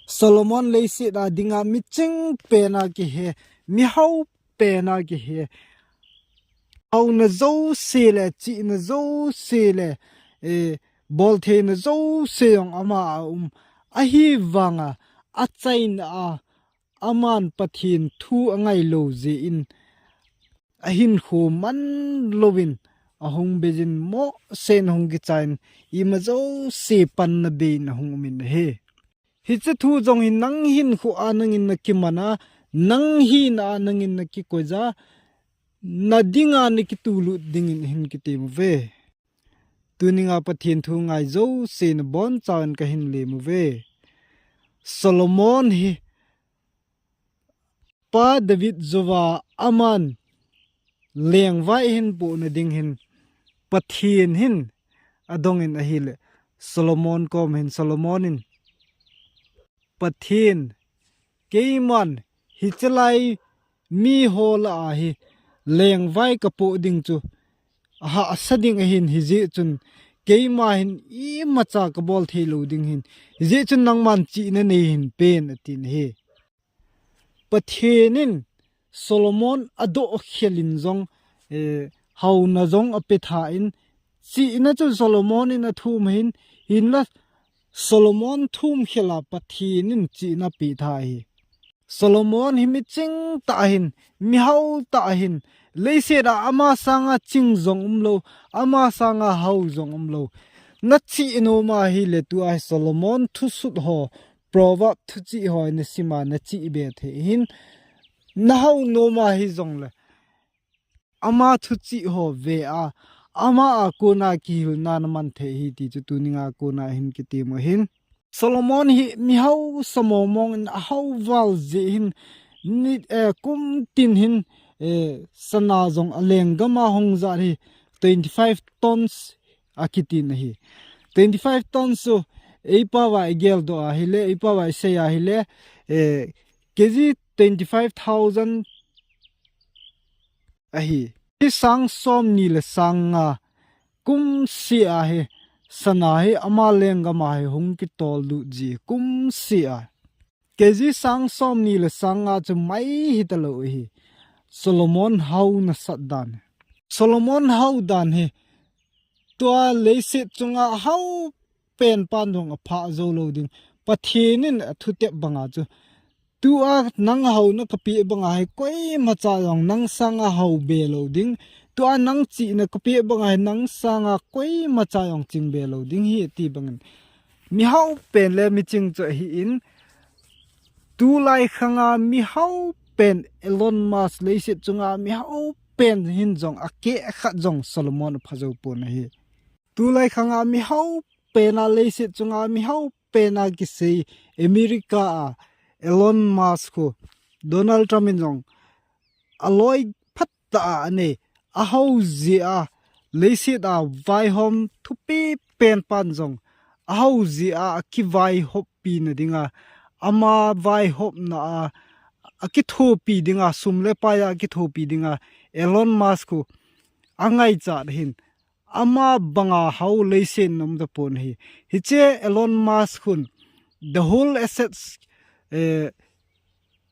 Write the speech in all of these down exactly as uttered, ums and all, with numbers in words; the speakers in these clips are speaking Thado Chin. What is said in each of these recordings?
Solomon leiset a dinga miching pena kihe, mihao pena kihe. Hauna jouse le, chihna jouse le, eh, boltheina jouse jong ama a um. Ahivanga, achaina a, aman Pathen thu angailou jeh in, ahinkho manlouvin, ahung beijin, mohsen ahung kichain, ima jouse panna beiyin ahung umin ahi. Hiche thu jong hi nang hinkho a nangin nakiman a, nang hina a nangin nakikoi a, nadinga nakitulut dingin hin kitem uve. Tuninga Pathen thu ngai jouse nabonchauvin kahin lem uve. Solomon hi Pa David jouva aman lengvai ahin pohna ding hin Pathen hin adongin ahile, Solomon kom hin Solomon in, Pathen, keiman hichelai miho lah a hi lengvai kapoh ding chu ahahsa ding ahin, hijeh chun keima hin imacha kabol theilou ding hin, hijeh chun nangman chihna neihin pen, atin ahi. Pathen in Solomon adoh khelin jong, eh, hauna jong apethan, chihna chu Solomon in athum ahin, hinla Solomon thum khel a Pathen in chihna apetha ahi. Solomon hi miching tah ahin, mihao tah ahin, leiset a ama sanga ching jong umlou, ama sanga hao jong umlou. Nachih nom ahile tua hi Solomon thusut ho, Proverb thuchih ho nasim a nachih be thei hin, nahao nom ahijongle, ama thuchih ho ve a, ama a kona kihilna naman thei ahi ti chu tuninga kona hin kitem u ahin. Solomon hi mihao sa mongmong in ahao val jeh hin, ni, eh, kum tin hin, eh, sana jong alenggam a hung jat hi twenty five tons akitin ahi. Twenty five tons chu eipao va igeldoh ahile, eipao va isei ahile, eh, K G twenty five thousand ahi. Hi sang somni le sang nga kumseh a hi sana hi ama lenggam a hi hung kitol lut ji kumseh a. K G sang somni le sang nga chu mai hitalou ahi. Solomon hao nasat dan. Solomon hao dan hi tua leiset chunga hao pen pan jong aphah jou lou ding. Pathen in athutep banga chu, tua nang haona kapeh banga hi koimacha jong nang sanga hao be lou ding. Tua nang chihna kapeh banga hi nang sanga koimacha jong ching be lou ding ahi, ati bangin. Mihao pen le miching chu ahin, tulai khanga mihao pen Elon Musk, leiset chunga mihao pen hin jong akeh khat jong Solomon apha jou pon ahi. Tulai khanga mihao pen a, leiset chunga mihao pen a kisei America a Elon Musk khu Donald Trump in jong aloi phat tah a anei, ahao jeh a leiset a vaihom thupi pen pan jong ahao jeh a akivaihop pi na dinga, ama vaihopna a akithopi dinga, sum le pai a akithopi dinga Elon Musk khu angaichat hin, ama banga hao leiset a um tapon ahi. Hiche Elon Musk khun the whole assets, eh,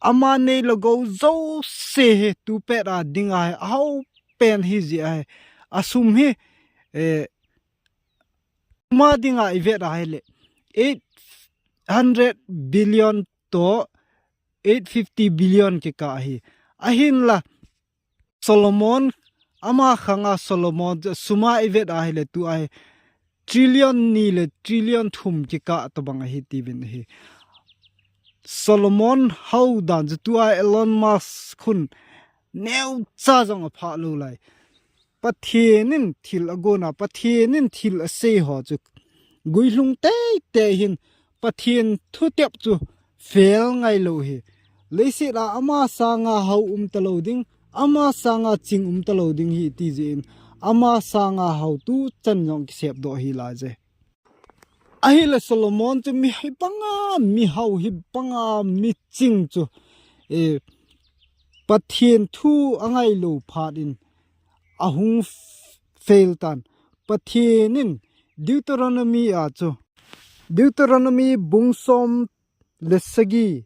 ama neilou gou jouse hi tupet a dinga hi ahao pen ahi jeh ahi. Asum hi, eh, ama dinga ivet ahile eight hundred billion to eight fifty billion kikah ahi. Ahinla Solomon, ama khanga Solomon sum a ivet ahile tua hi trillion ni le trillion thum kikah tobang ahi tiuvin ahi. Solomon hao dan chu tua Elon Musk khun neocha jong aphah lou lai. Pathen in thil agon a, Pathen in thil asei ho chu guilhung teitei hin, Pathen thutep chu fail ngailou ahi. Leiset a ama sanga hao um talou ding, ama sanga ching um talou ding ahi ti jeh in, ama sanga hao tuchan jong kisepdoh ahi laije. Ahile Solomon chu mi hibanga mihao, hibanga miching chu, eh, Pathen thu angailou phat in ahung f-, fail tan. Pathen in Deuteronomy a chu, Deuteronomy bung som le sagi,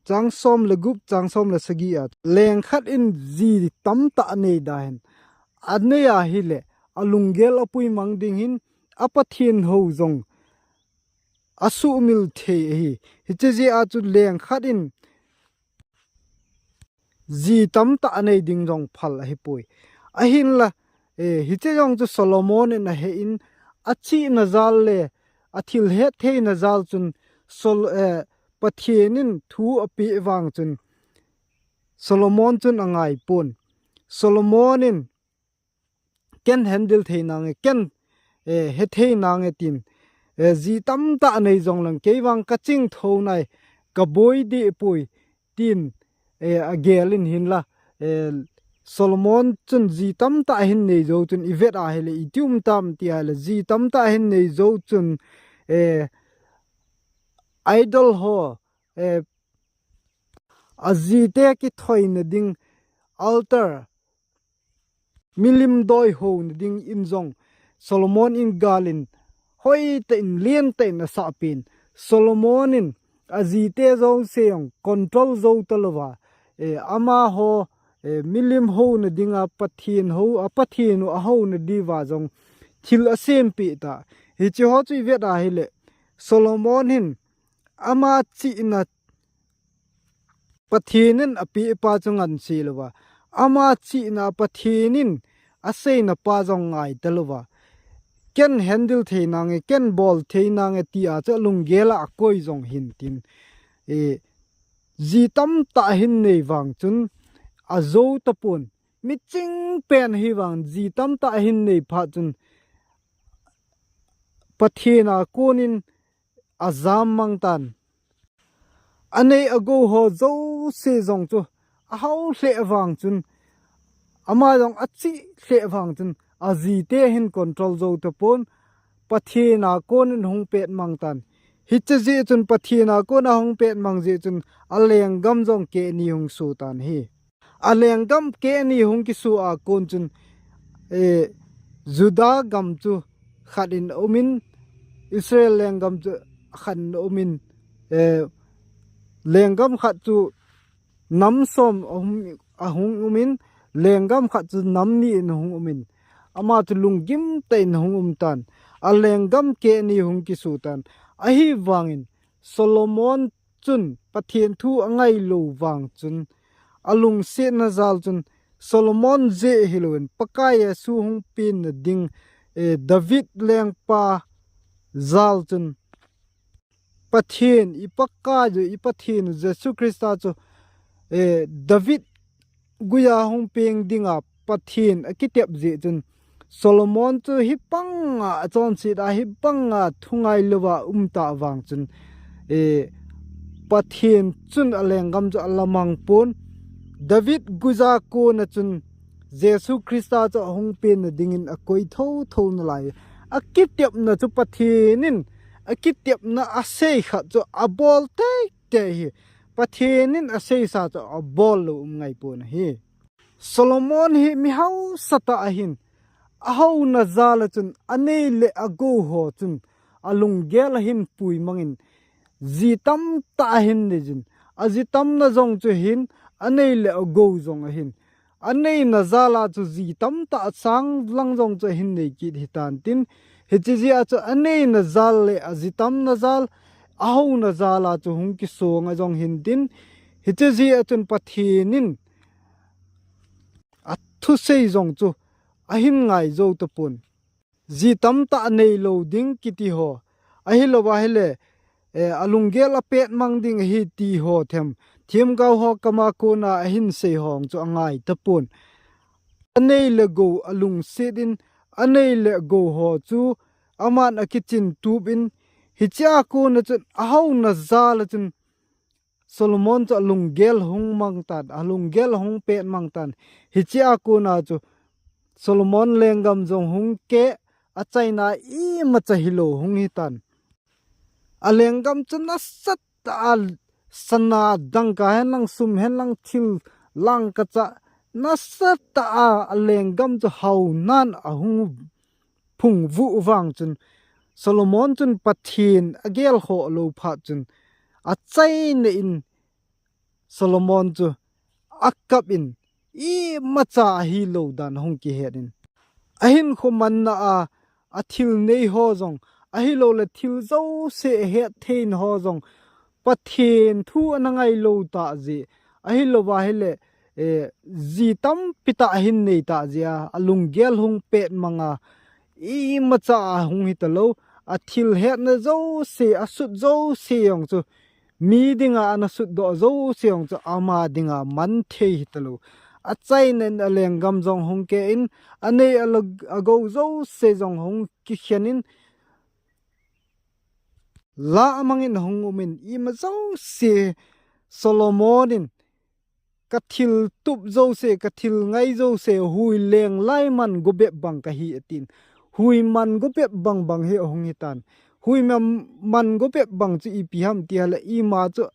chang som le gup, chang som le sagi a, leng khat in ji tamtah anei da hen. Anei ahile, alunggel apui mang ding hin, a Pathen hou jong asuhmil thei ahi. Hiche jeh a chu leng khat in ji tamtah anei ding jong phal ahipoi. Ahinla, eh, hiche jong chu Solomon in ahe in, achihna jal le athil hettheina jal chun Sol-, eh, Pathen in thu apeh vang chun Solomon chun angai pon. Solomon in ken handle thei nange, ken, eh, hethei nange tin, eh, ji tamtah anei jong lang kei vang kaching thou nai, kaboi deh poi tin, eh, agel in hinla, eh, Solomon chun ji tamtah ahin nei jou chun ivet ahile, iti um tam ti ahile, ji tamtah ahin nei jou chun, eh, idol ho, eh, ajite kithoina ding altar, milim doi houna ding in jong Solomon in gal in hoitah in lentah in asah pen. Solomon in ajite jouse jong control jou talouva, eh, amaho, eh, milim houna dinga Pathen hou, a Pathen u ahouna diuva jong thil asempeh ta. Hiche ho chu ivet ahile, Solomon hin ama chihna Pathen in apeh pa chu ngansi louva, ama chihna Pathen in aseina pa jong ngai talouva, ken handle thei nange, ken bol thei nange tia chu alunggel a akoi jong hin tin, eh, ji tamtah ahin nei vang chun ajou tapon. Miching pen hi vang ji tamtah ahin nei phat chun Pathen a konin ajam mang tan. Anei agou ho jouse jong chu ahao lheh vang chun, ama jong achih lheh vang chun, ajite hin control jou tapon, Pathen a konin hung pet mang tan. Hiche jeh chun Pathen a kona hung pet mang jeh chun alenggam jong kehni hung so tan ahi. Alenggam kehni hung kiso a kon chun, eh, Judah gam chu khat in aumin, Israel lenggam chu khat in aumin, eh, lenggam khat chu nam som ahung, ahung umin, lenggam khat chu nam ni in ahung umin, ama chu lunggim tah in ahung um tan. Alenggam kehni hung kiso tan. Ahivangin Solomon chun Pathen thu angailou vang chun, alungsetna jal chun, Solomon jeh hilouvin Pakai Jesu hung penna ding, eh, David lengpa jal chun, Pathen, i Pakai u, i Pathen u Jesu Christa chu, eh, David guija hung peng dinga Pathen akitep jeh chun, Solomon chu hibanga achonset a, hibanga thu ngailouva aum ta vang chun, eh, Pathen chun alenggam chu alamang pon. David guija kona chun Jesu Christa chu ahung penna dingin akoi thotho nalai. Akitepna chu Pathen in, akitepna asei khat chu abol teitei ahi. Pathen in aseisa chu abol lou um ngai pon ahi. Solomon hi mi hausa tah ahin, ahouna jal a chun anei le agou ho chun alunggel ahin pui mangin, ji tamtah ahin nei jin, aji tamna jong chu hin, anei le agou jong ahin, aneina jal a chu ji tamtah sang lang jong chu ahin nei kit hitan tin, hiche jeh a chu aneina jal le aji tamna jal, ahouna jal a chu hung kisong a jong hin tin, hiche jeh a chun Pathen in athusei jong chu ahin ngai jou tapon. Ji tamtah neilou ding kiti ho, ahilouva ahile, eh, alunggel apet mang ding ahi ti ho them, themgao ho kama kona ahin sei ho chu angai tapon. Anei le gou alungset in, anei le gou ho chu aman akichin tup in, hichea kona chun ahouna jal a chun Solomon chu alunggel hung mang tan, alunggel hung pet mang tan. Hichea kona chu Solomon lenggam jong hung keh, achaina imacha hilou hung hitan. Alenggam chu nasatah a sana dangka henlang, sum henlang, thil langkhat cha nasatah a alenggam chu haonan ahung phungvuh vang chun, Solomon chun Pathen agel khoh lou phat chun, achaina in Solomon chu akap in imacha ahilou dan hung kihet in, ahinkho manna a, athil nei ho jong, ahilouleh thil jouse ahet theina ho jong, Pathen thu ana ngailou tah jeh, ahilouva ahileh, eh, ji tampi tah ahin nei tah jeh a, alunggel hung pet mang a, imacha ahung hitalou, athil hetna jouse, asut jouse jong chu, mi dinga ana sutdoh jouse jong chu ama dinga man thei hitalou. Achaina in alenggam jong hung keh in, anei ala-, agou jouse jong hung kikhen in, la amang in hung um in, ima jouse Solomon in, ka thil tup jouse, ka thil ngai jouse, hui leng lai man go bep bang kahi atin. Hui man go bep bang bang hi ahung hitan. Hui man, man go bep bang chu ipi ham tileh ima chu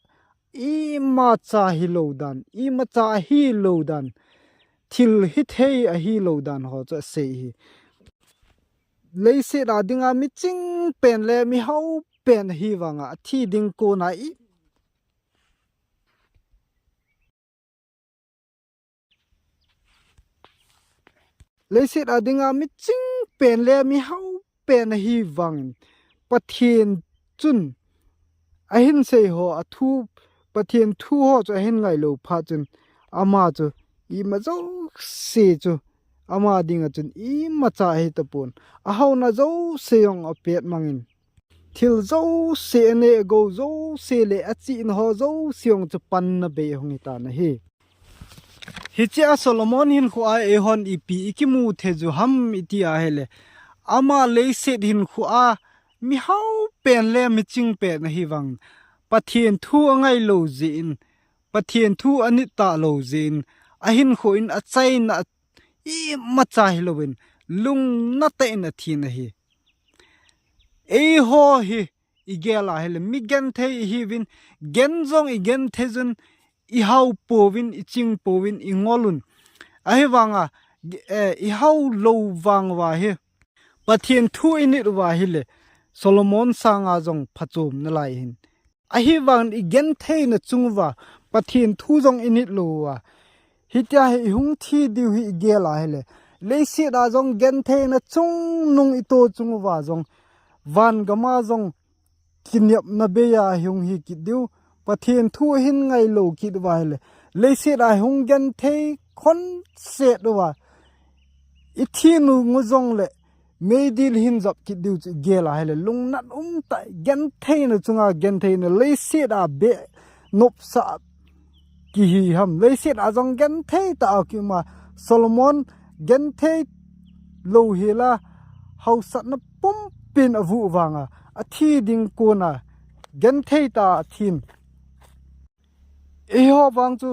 imacha hilou dan, imacha ahilou dan, thil hithei ahilou dan ho chu asei hi. Leiset a dinga miching pen le mihao pen ahi vanga, athi ding kona i Leiset a dinga miching pen le mihao pen ahi vangin, Pathen chun ahin sei ho, athu, Pathen thu ho chu ahin ngailou phat chun, ama chu ima jouse chu ama dinga chun imacha ahi tapon. Ahaona jouse jong apet mangin, thil jouse, aneh agou jouse le achihna ho jouse jong chu panna bei ahung hitan ahi. Hichea Solomon hinkhoa eihon ipi ikimu thei u ham iti ahileh, ama leiset hinkhoa mihao pen le miching pen ahi vang, Pathen thu angailou jeh in, Pathen thu anit talou jeh in, ahinkho in achaina imacha hilouvin, lungnat tah in athin ahi. Eiho hi igel ahileh, mi genthei ihiuvin, gen jong igenthei jun, ihao pouvin, iching pouvin, ingol un. Ahivanga, eh, ihao lou vang uva hi, Pathen thu init uva ahileh, Solomon sanga jong phachom nalai hin. Ahivangin igentheina chung uva, Pathen thu jong init lou uva, hitia hi ihung thi diu hi igel ahileh, leiset a jong gentheina chungnung ito chung uva jong, van gam a jong kinepna bei a ihung hi kit diu, Pathen thu hin ngailou kit uva ahileh, leiset a ihung genthei khonset uva, ithi nung u jongleh, meidil hin jop kit diu chu igel ahileh, lungnat umtah, gentheina chunga gentheina, leiset a beh nopsah kihi ham, leiset a jong genthei tah a kium a, Solomon genthei louhel a, haosatna pumpin avuh vanga, athi ding kona genthei tah a athin. Eiho vang chu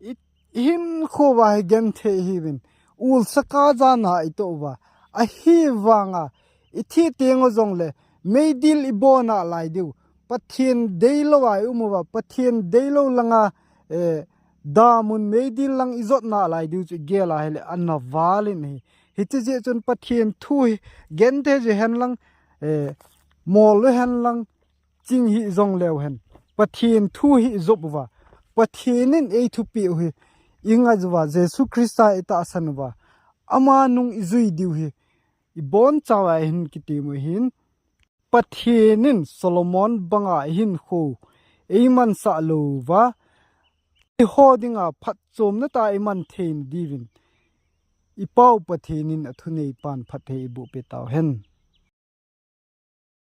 i, ihinkho uva hi genthei ihiuvin, ulsa kajana itoh uva, ahivanga, ithi teng u jongleh, meidil ibon nalai diu, Pathen deilou a ium uva, Pathen deilou langa, eh, damun meidil lang ijot nalai diu chu igel ahileh, ana val in ahi. Hiche jeh chun Pathen thu hi genthei ji hen lang, eh, mol u hen lang, ching hih jongleu hen, Pathen thu hi ijop uva, Pathen in eithupeh u hi ingai uva, Jesu Christa itahsan uva, ama nung ijui diu hi ibonchauva hin kitem u hin, Pathen in Solomon banga ihinkho eimansah lou uva, eiho dinga phatchomna tah a iman theina diuvin, i Pau Pathen in athuneipan phatthei eiboh peh tauhen.